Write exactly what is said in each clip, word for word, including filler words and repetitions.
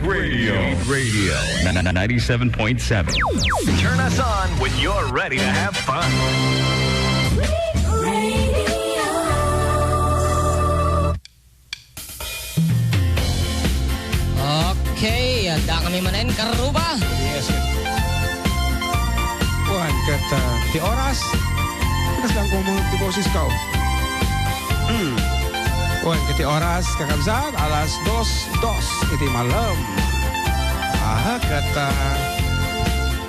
Radio. Radio. Na, na, na, ninety-seven point seven. Turn us on when you're ready to have fun. Okay, adda kami manen, karuba. Yes, sir. Kuan, ket, ah, ti oras. Kas lang kung mga ti boses ka, oh. Hmm. Kuan, ket ti oras, kakabsat, alas dos, dos iti malem. Aha, ket, ah,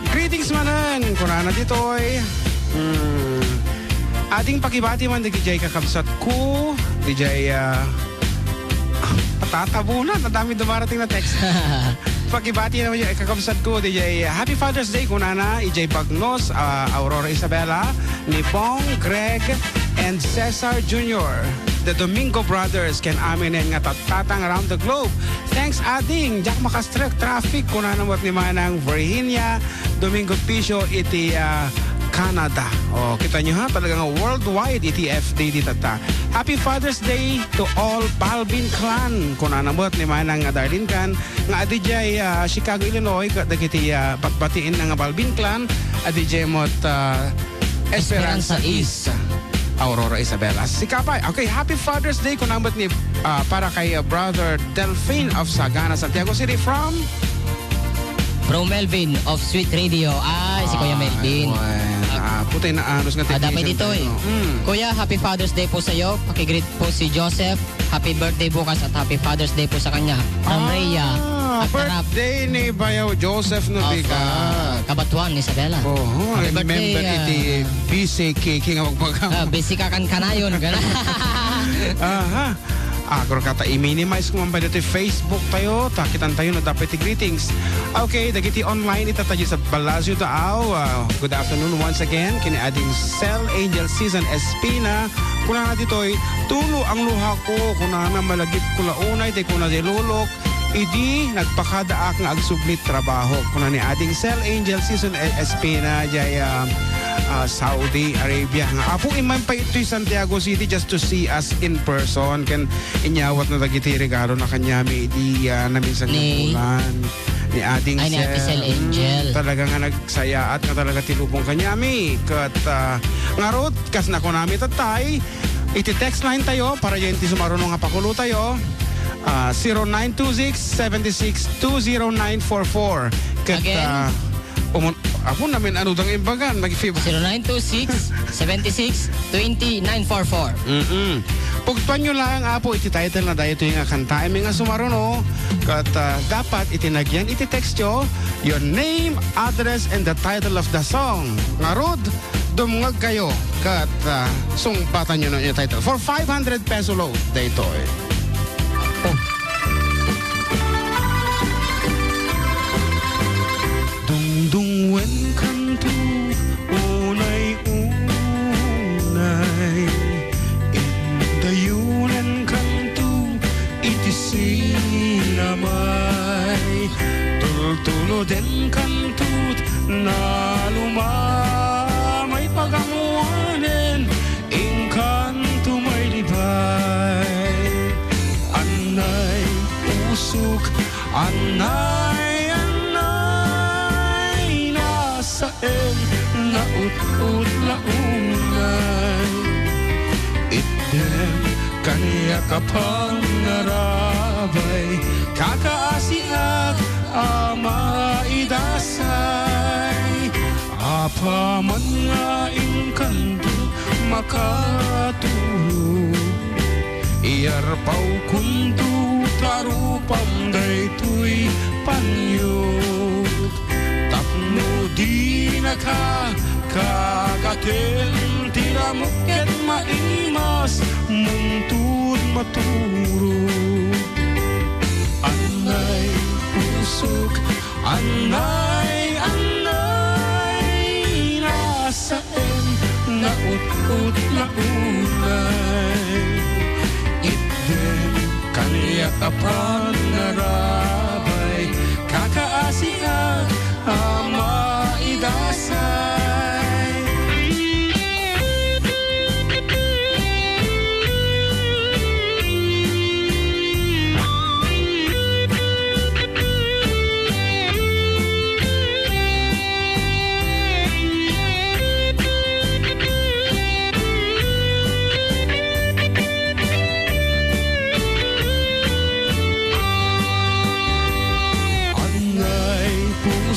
greetings manen, kunana ditoy. Hmm. Ading pakibati man dagiti kakabsatko, dijay, ah, patatabunan, ang dami dumarating na text. Pakibati naman yung kakabsatko, dijay, ah, Happy Father's Day, kunana, ijay Bagnos, ah, Aurora Isabela, ni Bong, Greg, and Cesar Junior, the Domingo Brothers, ken aminen nga tattatang around the globe. Thanks, ading, diak makastrek traffic, kunana met ni Manang Virginia, Domingo Piso iti, ah, Canada. O, kita nyo ha, talaga nga worldwide iti F D D tatta. Happy Father's Day to all Balbin clan. Kunana met ni Manang Darlene Can nga adi jay, ah, Chicago, Illinois, ket dagiti, ah, batbatiin nga Balbin clan, adi jay met, ah, Esperanza Esperanza East. East. Aurora Isabela. Sikapay. Okay, happy Father's Day kunana met ni, ah, para kay, ah, Brother Delfin of Sagana, Santiago City from Bro Melvin of Sweet Radio. Ay, si Kuya Melvin. Ay, wen. Ah, putay na anos nga Ah, damay titiisan ditoy. Tayo. Mm. Kuya, happy Father's Day po sa iyo. Pakigreet po si Joseph. Happy birthday bukas at happy Father's Day po sa kanya. From Ah, Rhea. At Tarap. Birthday ni Bayaw Joseph Of, Nabiga. Ah, Kabatuan, Isabela. Oo, happy birthday, member ah, iti B C K K nga magpagam. Ah, B C K K kanayon, gana. Aha. Agro kata i-minimize ko man pa dito Facebook tayo, takitan tayo na dapat ti greetings. Okay, dagiti online itataji sa Palacio Taaw. Ah, good afternoon once again. Kini ading Cell Angel Season Espina. Kuna na ditoy, tulo ang luha ko. Kuna na malagip ko launay, tay kuna di lulok. Idi nagpakadaak nga agsublit trabaho. Kuna ni ading Cell Angel Season E-, Espina, jay, ah, ah, Saudi Arabia. Nga, apo, iman pa ito'y Santiago City just to see us in person. Ken inyawat na dagiti regalo na kanyami idi, ah, naminsan nga Ni bulan. Ni ading Ay, ni Ate Cell, Cell Angel. Mm, talaga nga nagsayaat nga talaga ti lubong kanyami. Ket, ah, ngarud, kas nakunami tattay, iti text line tayo, para yan ti sumaruno nga pakulo tayo, ah, zero nine two six, seven six two zero nine four four. Ket, Again? ah, Umon, apo namin ano dang imbagan, nag-fib- Zero nine two six, seven six, twenty, nine four four. Mm-mm. Pugtuan nyo lang, apo, iti title na daytoy nga kanta. Ay, nga sumaruno, kat, ah, dapat iti nagyan, iti text nyo, your name, address, and the title of the song. Ngarud, dumngeg kayo, kat, ah, sungpatan nyo na yung title. For five hundred peso load, daytoy. Dungdungwen kanto, unay-unay, indayunen kanto iti sinamay, tultuloden kanto naluma, may pagammoanen, inkanto may libay. Annay pusok, annay, annay, nasaem, naut-ut, naunay. Itdem kaniak a panngarabay, kakaasiak a maidasay. Apaman nga inkanto makatulog, iyarpawkonto ta rupam daytoy panyog. Tapno dinaka kagaten ti lamok ket maimas, muntod maturog. Annay pusok, annay, annay, nasaem, naut-ut, naunay. Itdem kaniak a panngarabay, kakaasiak a maidasay.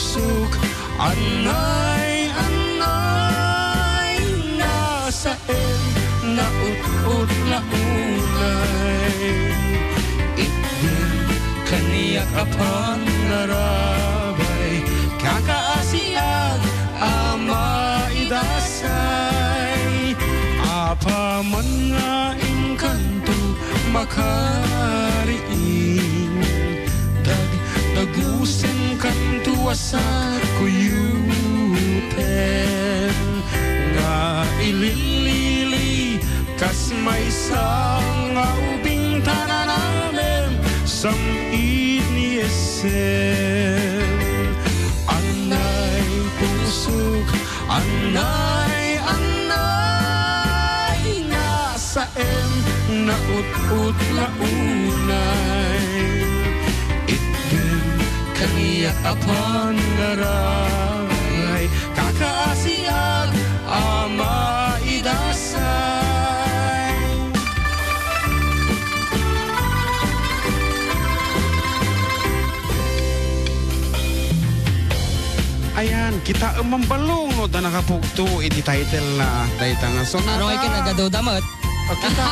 Suk, anay, anay, nasaem, naut-ut, naunay. Itdem kaniak a pangarabay, kakaasiak a maidasay. Apaman nga inkanto makariing, dagdagusen kanto a sakuyuten, nga ililili kas maysa nga ubing tananamem sam-it ni Esen. Anay pusok, anay, anay, nasaem, naut-ut, naunay. Itdem kaniak a pangarabay, kakaasiak a maidasay. Ayan, kitaem man balong no adda nakapugto iti title na dayta nga sonata. Ano ay kinagaduda met? O, kita.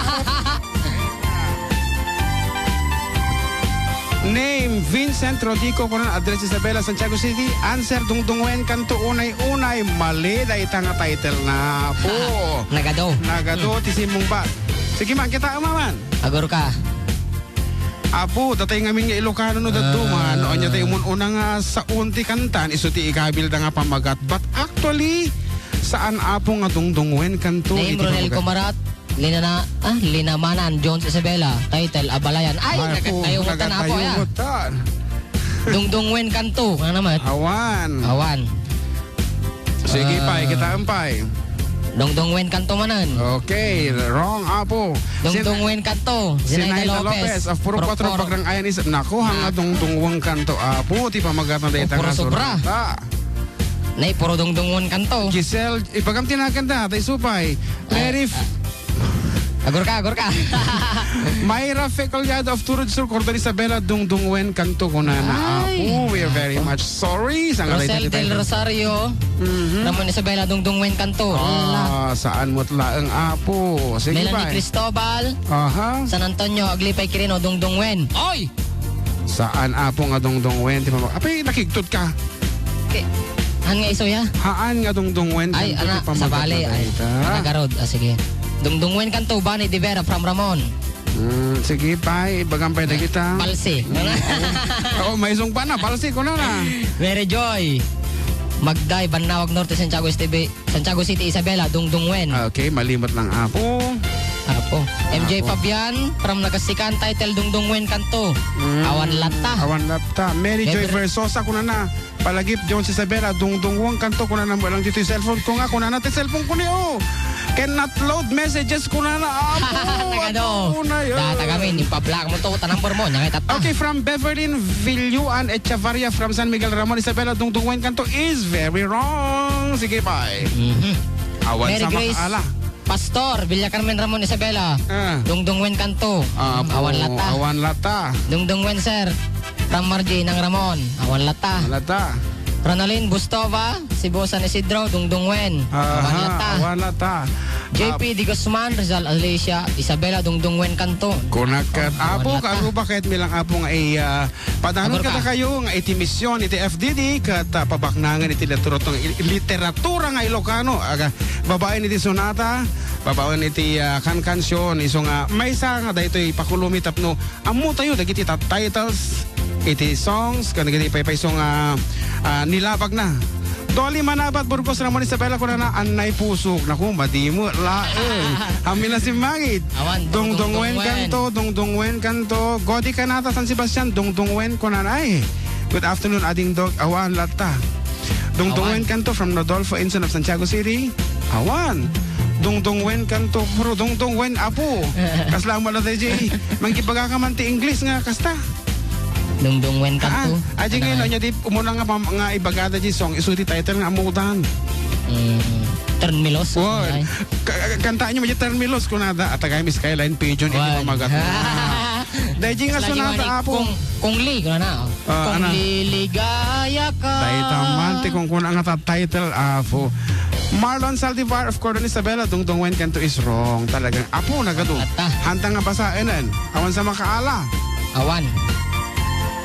Name, Vincent Rodico, kunan address Isabela, Santiago City. Answer, dungdungwen kanto unay-unay. Mali, dayta nga title na. Po. Nagado. Nagado, ti simmungbat. Sige man, kitaem man. Agurka. Apo, datay ngamin nga Ilocano no dadduma, Ah. no anya tay umun-una nga saon ti kantan, isu ti ikabilda nga pamagat. But actually, saan, Apo, nga dungdungwen kanto Name, iti Ronel pamagat? Comarat, Linana-, ah, Linamanan, Jones Isabela, title, Abalayan. Ay, Ay, nagkatayo po, mo tan, Apo, ya. nagkatayo mo tan. Dungdungwen kanto, ano naman? Awan. Awan. Sige, Ah. pay, kitaem, pay. Dungdungwen kanto manen. Okay, wrong, Apo. Dungdungwen kanto, Zinaida Zinaida Lopez. Lopez of Purok Purok Kuatro, Purok. Bagrang Ayan is, naku, hanga Ah. dungdungwen kanto, Apo, ti pamagat na dayta Puro nga sobra. sonata. Nay, puro dungdungwen kanto. Giselle, ibagam ti nagan da, tay supay. Mary Ah, F- ah. Agurka, agurka. Myra Fecollado of Turod Sur, Cordon Isabela, dungdungwen kanto kunana. Ay, Apo, we are very nako. much sorry. Sa ngalan Rosel ni Del Tito. Rosario, Mhm. Ramon Isabela, dungdungwen kanto. Ah, Ala. saan mo't laeng, Apo? Sige, Melanie pay. Cristobal, Aha. San Antonio, Aglipay, Quirino, dungdungwen. Oy! Saan, Apo, nga dungdungwen? Ti pamag-, apay, nakigtot ka? Ke-, han nga isu ya? Haan nga dungdungwen Ay, kanto ana, ti pamagana sabali, ay, dayta. Taga Garod. Ah, sige. Dungdungwen kanto, Bani de Vera from Ramon. Mm, sige, pay, ibagam pay dagita. Palsi. Oo, maisungba na, palsi, kunana. Mary Joy. Magday, Bannawag Norte, Santiago City, Santiago City, Isabela, dungdungwen. Ah, okay, mali met lang, Apo. Apo. M J Apo. Fabian, from Nagasikan, title, dungdungwen kanto. Mm, Awan latta. Awan latta. Mary Joy Ever- Versosa, kunana. Palagip, Jones Isabela, dungdungwen kanto, kunana mo lang ditoy cellphone ko nga, kunana ti cellphone ko ni, oh. Cannot load messages, kunana, Apo. Nagado. Apo na yun. Data kami, ni pa-block mo to, ta number mo, nya nga itatta. Okay, from Beverly Villuan Echevarria from San Miguel Ramon, Isabela, dungdungwen kanto is very wrong. Sige, pay. Mhm. Awan Mary sa Grace makaala. Pastor, Villa Carmen Ramon, Isabela. Ah. Dungdungwen kanto. Ah, Mm, awan po, latta. Awan latta. Dungdungwen, sir. From Margie Inang Ramon. Awan latta. Awan latta. Ronaldin Bustova, Cebu, San Isidro, dungdungwen. Aha, Awan latta. Awan latta. J P Ah. De Guzman, Rizal, Alicia, Isabela, dungdungwen kanto. Kunak ket, Oh, Apo, awan latta. Kaaruba ket mi lang, Apo, nga i-, ah, Padanon Agurka. Kadakayo nga iti mision iti F D D ket, ah, pabaknangan iti literatura, literatura nga Ilocano. Aga, babaen iti sonata, babaen iti, ah, kankansion, isu nga maysa nga daytoy pakulumi tapno ammotayo dagiti ta-, titles iti songs ken dagiti paypayso nga, ah, nilabagna. Dolly Manabat, Burgos Ramon, Isabela, kunana, "Anay pusok." Naku, madi mo laeng. Amin a simmangit. Awan, Dungdungwen dungdungwen. Kanto, dungdungwen kanto. Godi Kanata, San Sebastian, dungdungwen kunana. Ay, good afternoon, Ading Dog. Awan latta. Dungdungwen Awan. Kanto from Rodolfo Inson of Santiago City. Awan. Dungdungwen kanto. Puro dungdungwen, Apo. Kasla mo latta, J. Manggibaga ka man ti English nga kasta. Dungdungwen kanto. Ah, aji ngayon, Ano? Anya di umuna nga pam-, nga ibagada di song, isu ti title nga amudan. Mm, Ternmilos, Wan. Ay. Ka-, kantaan nyo, medyo Ternmilos, kunada, at taga mi Skyline Pigeon, iti Wan. Pamagat na. Daydi nga Lagi sonata, nga ni Apo. Kung, kung li, kuna na, oh. Ah, Kung ana. Liligaya ka. Dayta man ti kunkuna nga ta-, title, Apo. Marlon Saldivar of Cordon Isabela, Dungdungwen kanto is wrong. Talagang, Apo, nagadu. Atta. Handa nga basaenen. Awan sa makaala. Awan.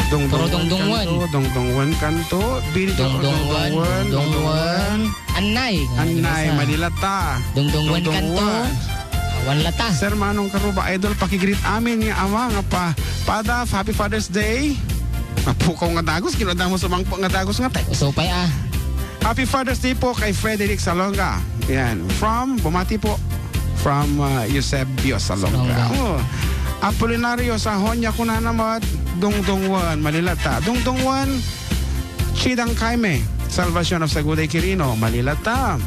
Dungdungwen Puro dungdungwen. kanto, Dungdungwen kanto, Bildo, Dungdungwen, Dungdungwen, Dungdungwen. Dungdungwen. Annay. Annay, Mali. mali latta. Dungdungwen kanto. Dungdungwen. Awan latta. Sir Manong Karuba, idol, pakigreet amin nga awa nga pa, Pada, happy Father's Day. Apukaw nga dagus, kinadamo sumangpo nga dagus nga text. Usupay, ah. Happy Father's Day po kay Frederick Salonga. Yan. From, bumati po. From, uh, Eusebio Salonga. Salonga. Oh. Apolinario Sahonia, kunana met, Dungdungwen, mali latta. Dungdungwen, Chidang Kaime, Salvacion of Saguday Quirino, mali latta.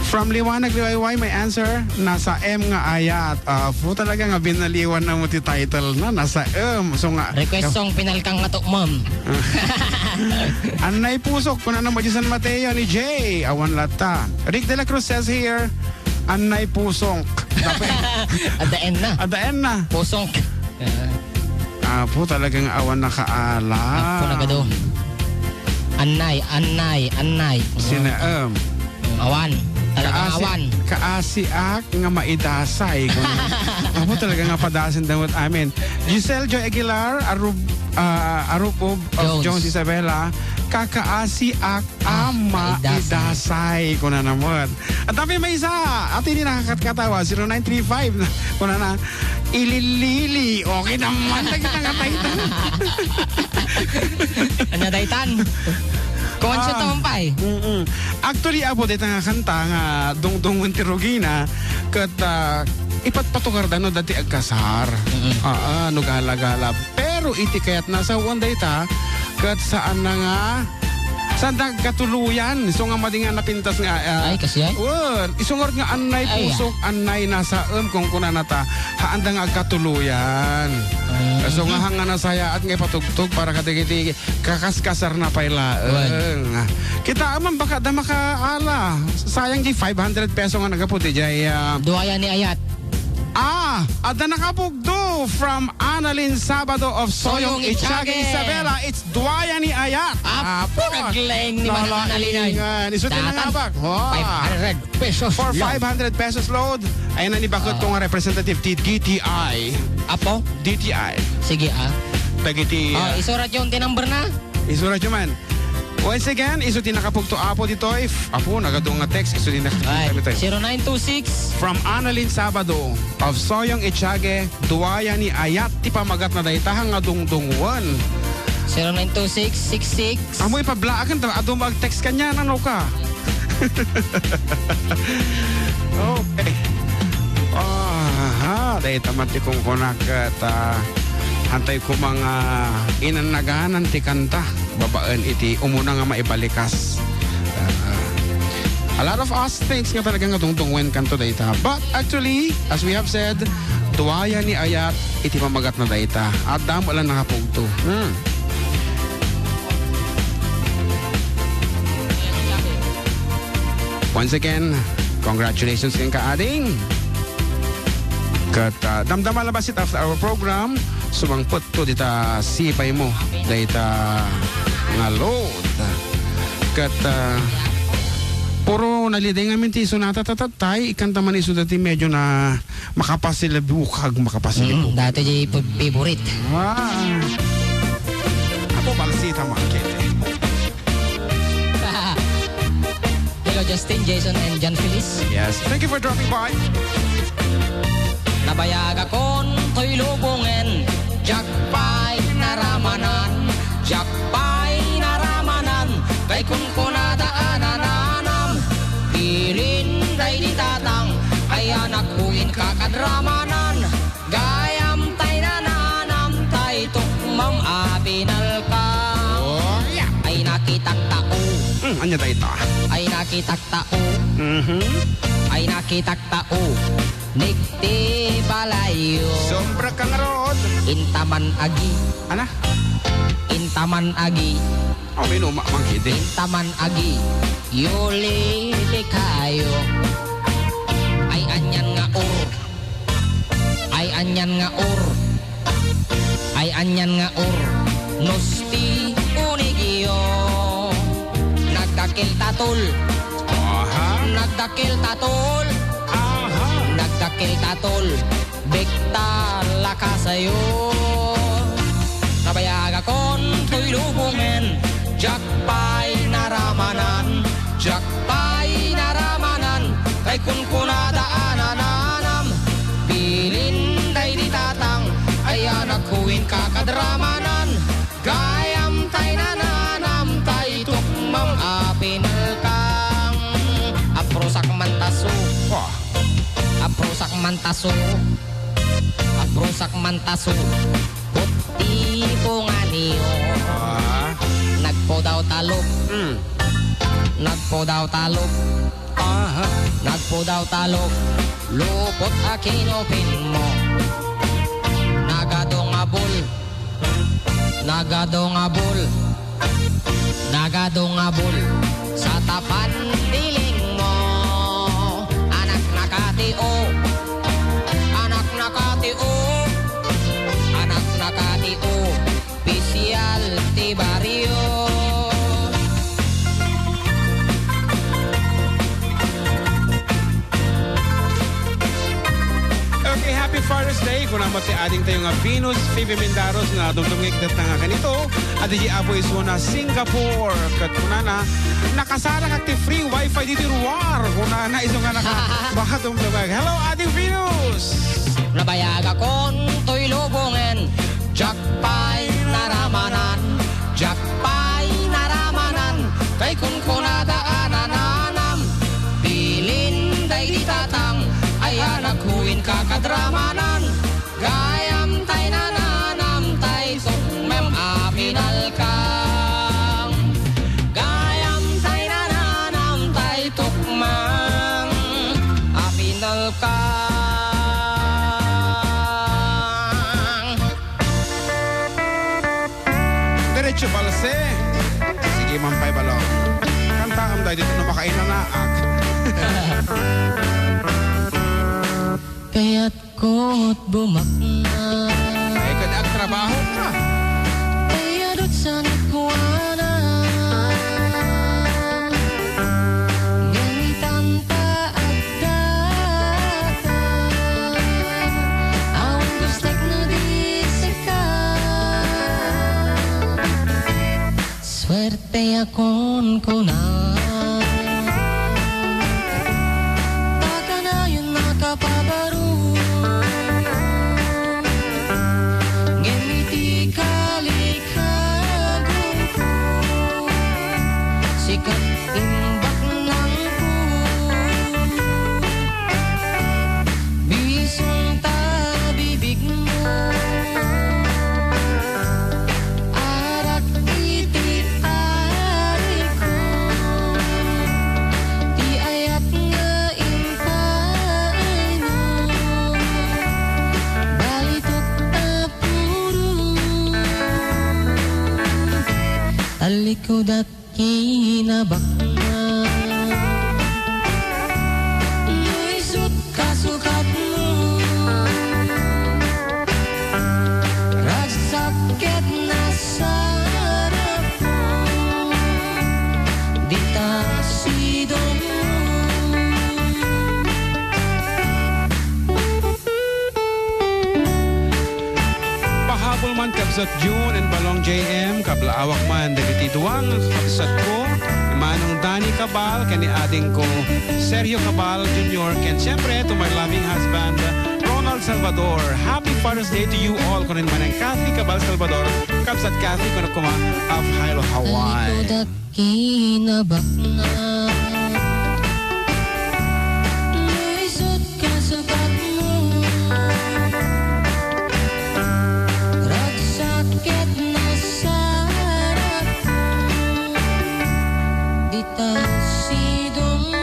From Liwanag, Liwayway, my answer, nasa M nga ayat. Ah, po talaga nga binaliwan na mo ti title na, nasa M. So nga, Request song, Pinalkang nga Tukmam. Annay Pusok, kunana met San Mateo ni Jay, awan latta. Rick de la Cruz says here, Annay Pusok. Dapat At the end na. At the end na. Pusok. Ah. Apo, talagang awan nakaala. Ako na gado. Annay, annay, annay. Sina, um, Awan. Talagang kaasi-, awan. Kaasiak nga maidasay. Apo, talaga nga padasin damot amin. Giselle Joy Aguilar, Arub-, ah, Arubub of Jones. Jones Isabela, kakaasiak Ah, ama maidasay. Idasay, kuna naman. At tapi may isa, at hindi nakakatkatawa, zero nine three five, kuna na, ililili. Okay naman, lagi na nga taytan. Anya taytan? Kuwan siya Ah, taon pa eh. Mm-mm. Actually, apo, dito nga kanta nga dungdungon ti rugina, kat, ah, ipatpatugar da no dati agkasar. Mm-mm. Ah, ah, no gala-gala. Pero iti kayat na sa Juan dayta, ket saan na nga, saan na agkatuluyan. Isu nga madi nga napintas nga, ah, Ay, kasi ay? Wen, isu nga annay Ay, ah. Pusok, annay nasaem, kung kunana ta, haanda nga agkatuluyan. Mm. Isu nga hang nga nasayaat nga ipatugtog para kadagiti kakaskasar na pay laeng. Wen. Kita man, baka da makaala. Sayang di five hundred peso nga nagapu di jay, ah, Duaya ni Ayat. Ah, adda nakapugto from Annalyn Sabado of Soyong Soyong Itiaga, Itiaga. Isabela. It's Duaya ni Ayat. Apo, Apo. Naglaing ni Manang Annalyn ay. Nalaingan. Isu ti Datan, nangabak. Wow. Five hundred pesos For lang. Five hundred pesos load. Ayan na ni bakit Ah. ko nga representative ti D T I. Apo? D T I. Sige, ah. Dagiti, Oh, ah, isurat yung tinumber na. Isurat nyo man. Once again, isu ti nakapugto, Apo, ditoy. F-, Apo, nagadu nga text, isu ti nakapugto Ay, ditoy. Zero nine two six. From Annalyn Sabado of Soyong Itiaga, Duaya ni Ayat ti pamagat na dayta nga dungdungon. Zero nine two six six six. Amo ipablaaken, ta adu mag-text kanya, ano ka? Okay. Aha, dayta met ti kunkunak, ta, antay ko mga inannaganan ti kanta babaen iti umuna nga maibalikas. Ah, a lot of us thinks nga talaga nga dungdungwen kanto dayta. But actually, as we have said, duaya ni ayat iti pamagat na dayta. Adda mo lang nakapugto. Hmm. Once again, congratulations kenka, ading. Ket, ah, damdama la bassit after our program, sumangpet to dita sipay mo, dayta nga load. Ket, ah, puro naliding amin ti sonata tatatay, ikanta man isu dati medyo na makapasilibukag, makapasilibukag. Mm, dati di favorite. Ah. Apo, balsita, mga kete. Hello, Justin, Jason, and John Feliz. Yes, thank you for dropping by. Nabayagakon toy lubongen, diak pay naramanan, diak pay naramanan, kay kunkunada a nananam. Birin daydi tatang, ay anak, uin ka kadramanan. Gayam tay nananam tay tukmam a pinalkam. Oh, yeah. Ay nakitak tao. Hmm, anya dayta? Ay nakitak tao. Mhm. Ay nakitak tao. Nigti balayo. Sobra ka nga rod. Intaman agi. Ana? Intaman agi. Oh, may numa man kiti. Intaman agi. Yuli likayo. Ay anyan nga or. Ay anyan nga or. Anian nga urnos ti unegyo. Nagdakkel ta tol. Aha. Nagdakkel ta tol. Aha. Nagdakkel ta tol. Bigta lakasayo. Nabayagakon toy lubongen. Diak pay naramanan. Diak pay naramanan, tay kunkunada a nananam. Bilin daydi tatang, ay anakko, inka kadramanan. Gayam tay nananam, tay tukmam a pinelkang. Aprusak man taso. Wah. Aprusak man taso. Aprusak man taso. Puti punganiyo. Ah. Nagpudaw talok. Hmm. Nagpudaw talok. Aha. Nagpudaw talok. Lupot a kinupin mo. Nagadong a bul. Nagadong a bul. Nagadong a bul. Sa tapan diling mo. Anak nakatio. Anak nakatio. Anak nakatio. Opisyal ti barrio. Okay, happy Father's Day. Kuna met ti adingtayo nga Venus Phoebe Mendaros nga dumdumngeg dita nga kanito. Adda di apo isuna Singapore. Ket kunana, nakasarakak ti free wifi ditoy ruar. Kunana, isu nga naka-, baka dumdumngeg. Hello, Ading Venus! Nabayagakon toy lubongen. Diak pay naramanan, diak pay naramanan, tay kunkunada a nananam. Bilin daydi tatang, ay anakko, inka kadramanan. Gayam tay nananam, tay tukmam a pinelkang. Gayam tay nananam, tay tukmam a pinelkang. Diretso balse. Sige man pay, Balong. Kantaam daytoy no makainanaak. Kayat ko't bumaknang. Ay, ket agtrabaho ka. Kayatut sa nakuana. Ngem itan ta agdatan. Awan gustek no di sika. Suerteak kunkuna. Ta kanayon a kapabaro. Ngem iti kalikagungko, sika ti imbaknangko. Bisong ta bibigmo. Arak iti ariko, ti ayat nga impaaymo, balitok a puro talikudak kinabaknang. No isut' kasukatmo, ragsak ket nasarapmo, dita sidongmo. Pahabol man, Kabsat June and Balong J M, kablaawak man dagiti dua nga kabsatko, Manong Danny Cabal ken ni adingko, Sergio Cabal Junior, ken siyempre to my loving husband, Ronald Salvador. Happy Father's Day to you all, kunen Manang Kathy Cabal Salvador, Kabsat Kathy, kuno kuma of Hilo, Hawaii. Kinabaknang. No isut' kasukatmo, ragsak ket nasarapmo, dita sidongmo.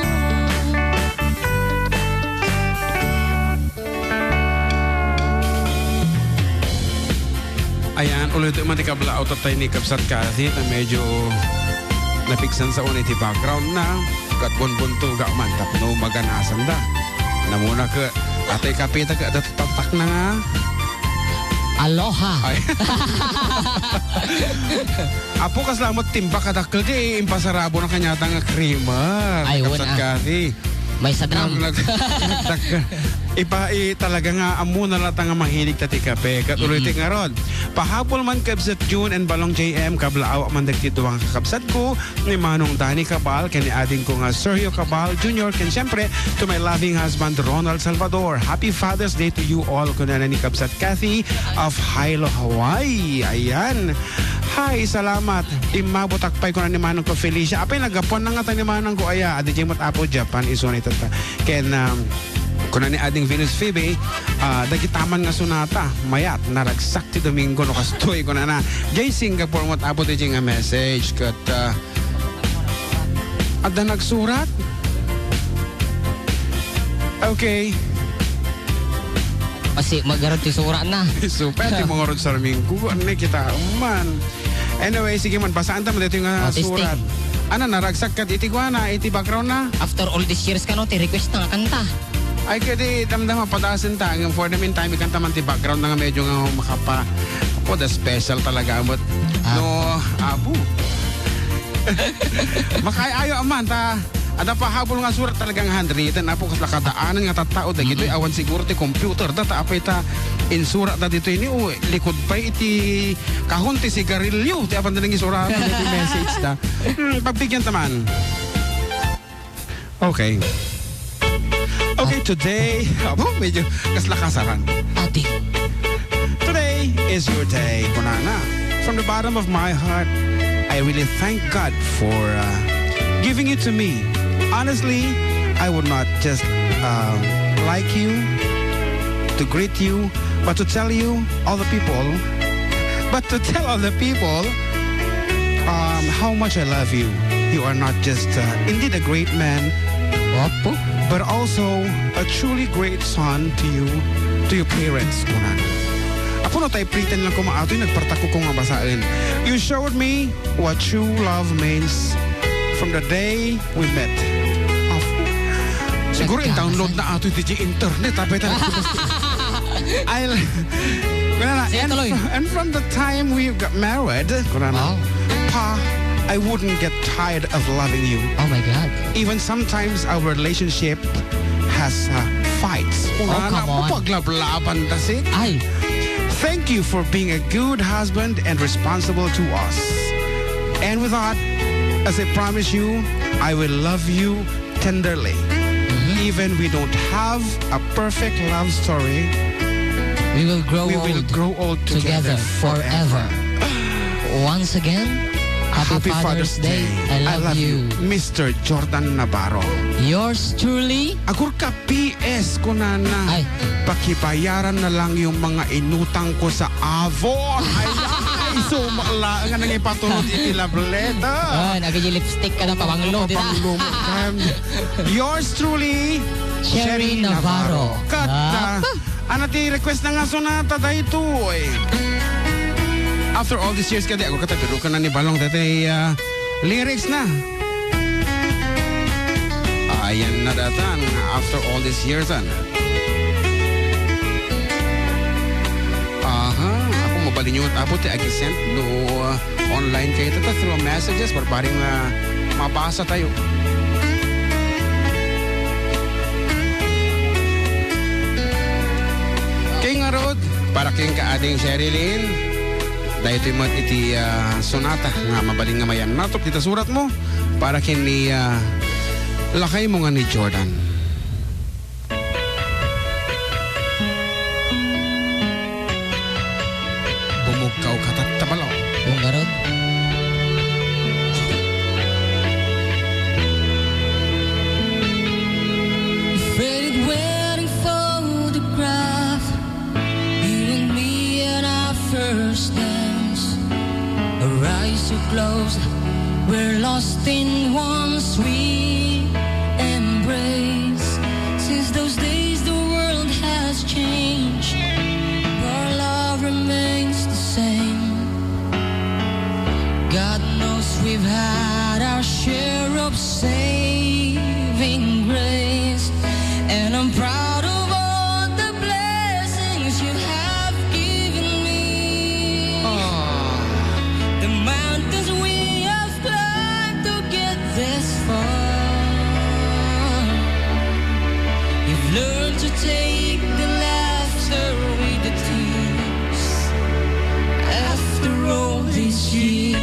Ayan, ulitek man ti kablaawtayo ni Kabsat Kathy, ta medyo napigsan sa unay ti background na, ket bunbuntoga man tapno maganasanda. Namuna ket, atay kapita ket, adda tatakna nga. Aloha. Ay. Apo, kasla met timbak a dakkel ti impasarabona kaniata nga creamer. Ay, Kabsat wen, ah. Kathy. Maysa dam. Nag-, nag-, ipa-, i-, talaga nga ammona latta nga mahilig ta ti kape. Ket ulitek ngarud, pahabol man Kabsat June and Balong J M, kablaaw man dagiti dua nga kakabsatko, ni Manong Danny Cabal, ken ni adingko nga Sergio Cabal Junior, ken siyempre, to my loving husband, Ronald Salvador. Happy Father's Day to you all, kunana ni Kabsat Kathy of Hilo, Hawaii. Ayan. Hi, salamat. Immabutak pay, kuna ni Manong ko Felicia. Apay, naggapuan na nga ta ni Manong ko, aya, adi jay met Apo Japan, isuna ita ta. Ken, um, kuna ni ading Venus Phoebe, ah, dagita man nga sonata, mayat, naragsak ti Domingo, no kastoy, kunana. Jay Singapore met Apo, di jay nga message, ket, ah, adda nagsurat? Okay. Kasi magarad ti surat na. Super, ti mga Rod Sarmingko, ano kita man. Anyway, sige man, basaan ta man dito nga Oh, testing. Surat. Ano, naragsak ka iti kuana, iti background na? After all these years kano, ti request na nga kanta. Ay, kadi damdama, padasen ta. Ang for the meantime, ikanta man ti background na nga medyo nga makapa. Apo, the special talaga, but Ah. No, apo. Makaay-ayo man ta. Adda pahabol nga surat talagang handwritten, apo, kasla kadaanan nga tattao dagitoy, Mm-mm. Awan siguro ti computer da, ta apay ta insurat da ditoy ni, o, likod pay iti kahon ti sigarilyo, ti apan da nang isuratan, iti message da. Hmm, pagbigyan ta man. Okay. Okay, today, abo, medyo kasla kasaran. Ati. Today is your day, kunana. From the bottom of my heart, I really thank God for, uh, giving you to me. Honestly, I would not just, um, like you, to greet you, but to tell you, all the people, but to tell all the people, um, how much I love you. You are not just, uh, indeed a great man, Opo. But also a truly great son to you, to your parents, kunan. Apo, no, typewritten lang ko maato, yung nagpartak ko nga basaen. You showed me what true love means from the day we met. Of-, siguro in-download na ato iti internet, ah, beta na. I'll, wala na. Sige, and, tuloy. Fr-, and from the time we got married, wala na. Wow. Pa, I wouldn't get tired of loving you. Oh my God. Even sometimes our relationship has, uh, fights. Oh, come on. Paglablaban ta, si. Ay. Thank you for being a good husband and responsible to us. And with that, as I promise you, I will love you tenderly. Mm-hmm. Even we don't have a perfect love story, We will grow we will old grow old together together forever. Forever. Once again, happy Father's Day. I love you. Mister Jordan Navarro. Yours truly, Agurka P S, kunana. Ay. Pakibayaran na lang yung mga inutang ko sa Avon. Ay, ay, sumala nga nang ipatulot iti love letter. Ay, naging lipstick ka na, pamanglo, di na? Pamanglo mo, em. Yours truly, Sherry Sherry Navarro. Navarro. Kat, ah, Ah. Ano ti request na nga sonata daytoy? After all these years, kadi ako katapirukan na ni Balong daytoy, ah, lyrics na. Ayan na datan, after all these years, an. Aha, ako mabalin yung apo ti agi-send no, ah, online kayo, tata, through messages, barbaring, ah, mabasa tayo. Kay ngarud, para ken kaading Sherilyn, daytoy met iti, ah, sonata nga mabalin nga mayan. Natop dita surat mo, para ken ni, ah, lakay mo nga ni Jordan. Bumugkaw ka, tatta Balong. Yung garod. Faded wedding photograph, you and me at our first dance. Our eyes so close, we're lost in one sweet embrace. Since those days, the world has changed, but our love remains the same. God knows we've had our share of saving grace, and I'm proud of all the blessings you have given me. The mountains we have climbed to get this far. You've learned to take the laughter with the tears after all these years.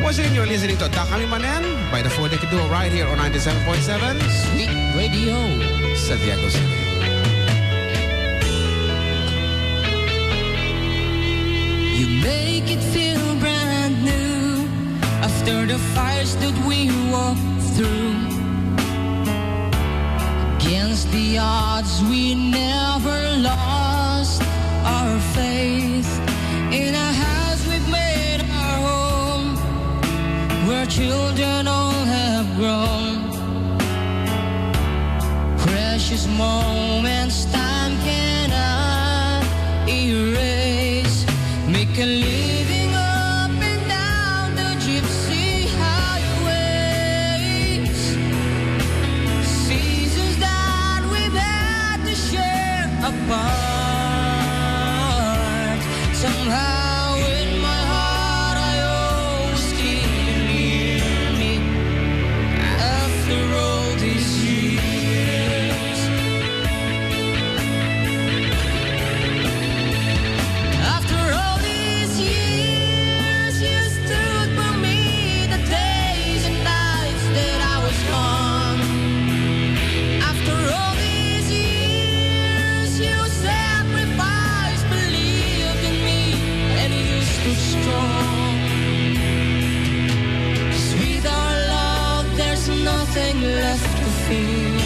Once again, you're listening to Dakami Manen by the Four Decade Duo right here on ninety-seven point seven Sweet Radio, Santiago City. You make it feel brand new after the fires that we walked through. Against the odds, we never lost our faith. In a house we've made our home, where children all have grown. Precious moments time cannot erase. Make a living up and down the gypsy highways. Seasons that we've had to share apart. Somehow in my heart I always keep you near me. After all these years, after all these years, you stood by me the days and nights that I was gone. After all these years, you sacrificed, believed in me, and you stood strong. 'Cause with our love, there's nothing left to fear.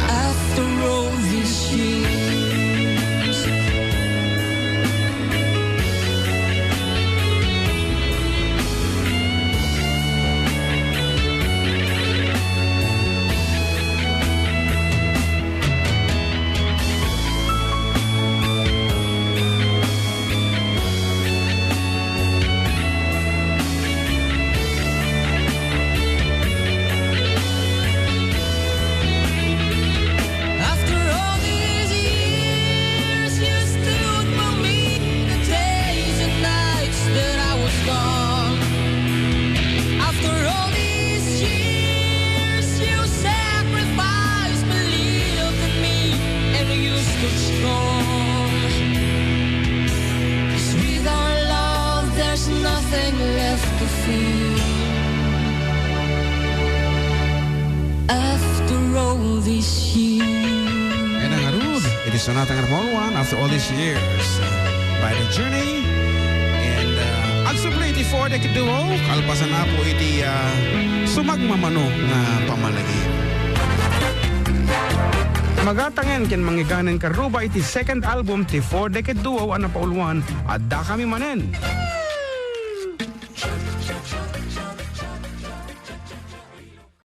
After all these years. After all these years, you stood by me the days and nights that I was gone. After all these years, you sacrificed, believed in me, and you stood strong. 'Cause with our love, there's nothing left to fear. After all these years. Ayan na ngarud, iti sonata nga napauloan, After All These Years, uh, by The Journey. And, uh, agsubli iti Four Decade Duo, kalpasan, Apo, iti, uh, sumagmamano nga pammalagip. Magatangen ken mangiganen karruba iti second album ti Four Decade Duo a napauloan, Addakami Manen.